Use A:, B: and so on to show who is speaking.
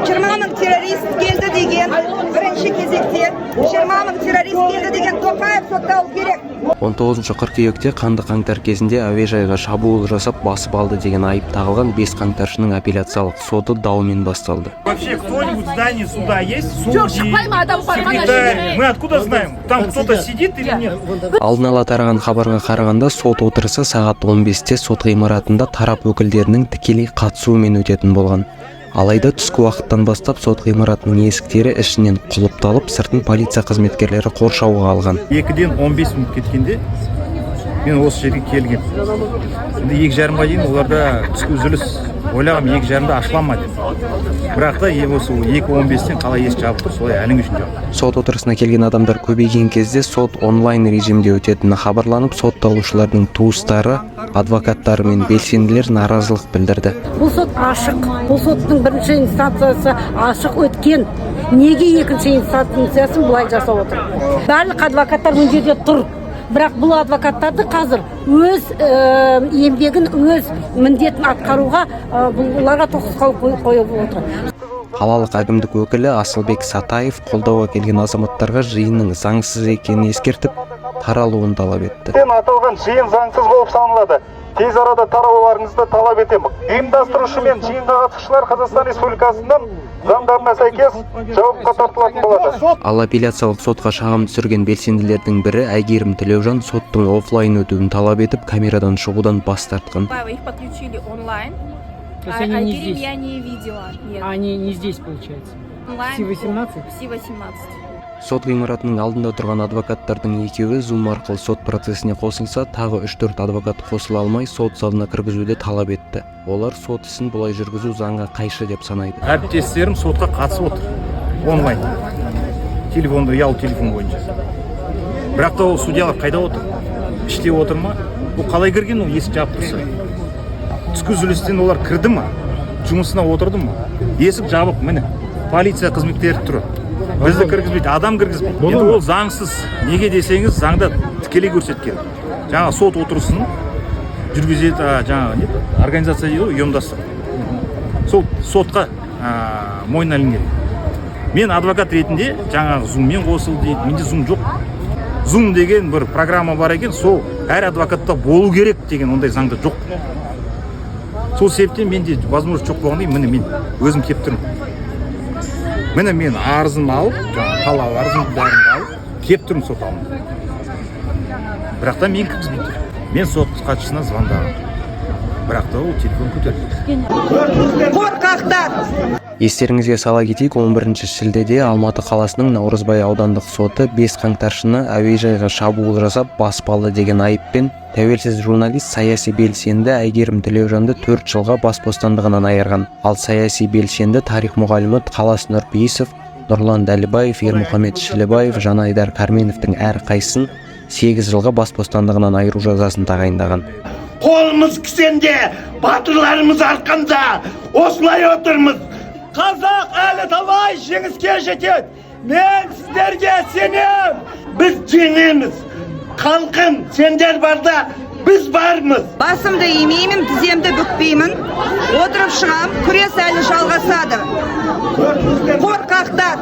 A: 20 мың террорист келді деген, бірінші кезекте 20 мың террорист келді деген Тоқаев сотталу керек.
B: 19 қыркүйекте қанды қаңтар кезінде әуежайға шабуыл жасап, басып алды деген айып тағылған 5 қаңтаршының апелляциялық соты даумен басталды.
C: Вообще кто-нибудь в здании суда есть?
D: Жоқ,
C: Судьи,
D: шықпай ма адам бар ма ана
C: секретарь?
D: жерде?
C: Мы откуда знаем? Там кто-то сидит или нет?
B: Алдын ала тараған хабарға қарағанда, сот отырысы сағат 15-те сот ғимаратында тарап өкілдерінің тікелей қатысуымен өтетін болған. Алайда түскі уақыттан бастап сот ғимаратының есіктері ішінен құлыпталып, сыртын полиция қызметкерлері қоршауға алған.
C: 2-ден 15 минут кеткенде мен осы жерге келгем. Енді 2:30-ға дейін оларда түскі үзіліс. Ойлағам, 2:30-да ашыла ма деп. Бірақ та осы 2:15-тен қалай есік жабық тұр, солай әлі күнге жабық.
B: Сот отырысына келген адамдар көбейген кезде сот онлайн режимде өтетіні хабарланып, сотталушылардың туыстары, адвокаттары мен белсенділер наразылық білдірді.
E: Бұл сот ашық, бұл соттың бірінші инстанциясы ашық өткен. Неге екінші инстанциясын бұлай жасап отыр? Барлық адвокаттар мына жерде тұр, бірақ бұл адвокаттарды қазір өз еңбегін, өз міндетін атқаруға бұларға тоқсқал қойып отыр.
B: Қалалық әкімдік өкілі Асылбек Сатаев қолдауға келген азаматтарға жиынның заңсыз екенін ескертіп, таралуын талап етті.
F: Аталған жиын заңсыз болып саналады. Тез арада тарауларыңызды талап етемін. Ұйымдастырушы мен жиынға қатысушылар Қазақстан Республикасының заңдарына сәйкес жауапқа тартылатын болады.
B: Ал апелляциялық сотқа шағым түсірген белсенділердің бірі Әйгерім Тілеужан соттың офлайн өтуін талап етіп, камерадан шығудан бас тартқан.
G: Их подключили онлайн.
H: То есть
G: А
H: они не
G: Айгерим
H: здесь?
G: я не видела. Нет.
H: Они не здесь, получается?
G: Онлайн.
H: СИ-18?
G: СИ-18.
B: Сот ғимаратының алдында тұрған адвокаттардың екеуі Zoom арқылы сот процесіне қосылса, тағы 3-4 адвокат қосыла алмай, сот залына кіргізуді талап етті. Олар сот ісін бұлай жүргізу заңға қайшы деп санайды.
C: Әріптестерім сотқа қатысып отыр онлайн, телефонды, ұялы телефон бойынша. Бірақ та ол судьялар қайда отыр? Іште отыр ма? Ол қалай кірген, ол есік жабық тұрса? Түскі үзілістен олар кірді ма, жұмысына отырды ма? Есік жабық, міне, полиция қызметкері тұр, бізді кіргізбейді, адам кіргізбейді. Енді ол заңсыз. Неге десеңіз, заңда тікелей көрсеткен: жаңа сот отырысын жүргізеді, жаңағы не организация дейді ғой, ұйымдастыр, сол сотқа мойнына ілінген. Мен адвокат ретінде жаңағы зуммен қосыл дейді, менде зум жоқ. Зум деген бір программа бар екен, сол әр адвокатта болу керек деген ондай заңда жоқ. Сол себептен менде возможность жоқ болғаннан кейін, міне, мен өзім келіп тұрмын. Міне, мен арызымды алып, жаңағы талап арызымды, бәрін алып келіп тұрмын сот алдына, бірақ та мен кіргізбей тұр. Мен сот хатшысына звондағанмын, бірақ та ол телефон көтермеді.
A: Қорқақтар!
B: Естеріңізге сала кетейік, 11 шілдеде Алматы қаласының Наурызбай аудандық соты 5 қаңтаршыны әуежайға шабуыл жасап, басып алды деген айыппен тәуелсіз журналист, саяси белсенді Әйгерім Тілеужанды 4 жылға бас бостандығынан айырған. Ал саяси белсенді, тарих мұғалімі Қалас Нұрпейісов, Нұрлан Дәлібаев, Ермұхамед Шілібаев, Жанайдар Кәрменовтің әрқайсысын 8 жылға бас бостандығынан айыру жазасын тағайындаған.
I: Қолымыз кісенде, батырларымыз арқанда, осылай отырмыз. Қазақ әлі талай жеңіске жетеді, мен сіздерге сенем. Біз жеңеміз, халқым, сендер барда біз бармыз.
A: Басымды имеймін, тіземді бүкпеймін, отырып шығам. Күрес әлі жалғасады. Қорқақтар!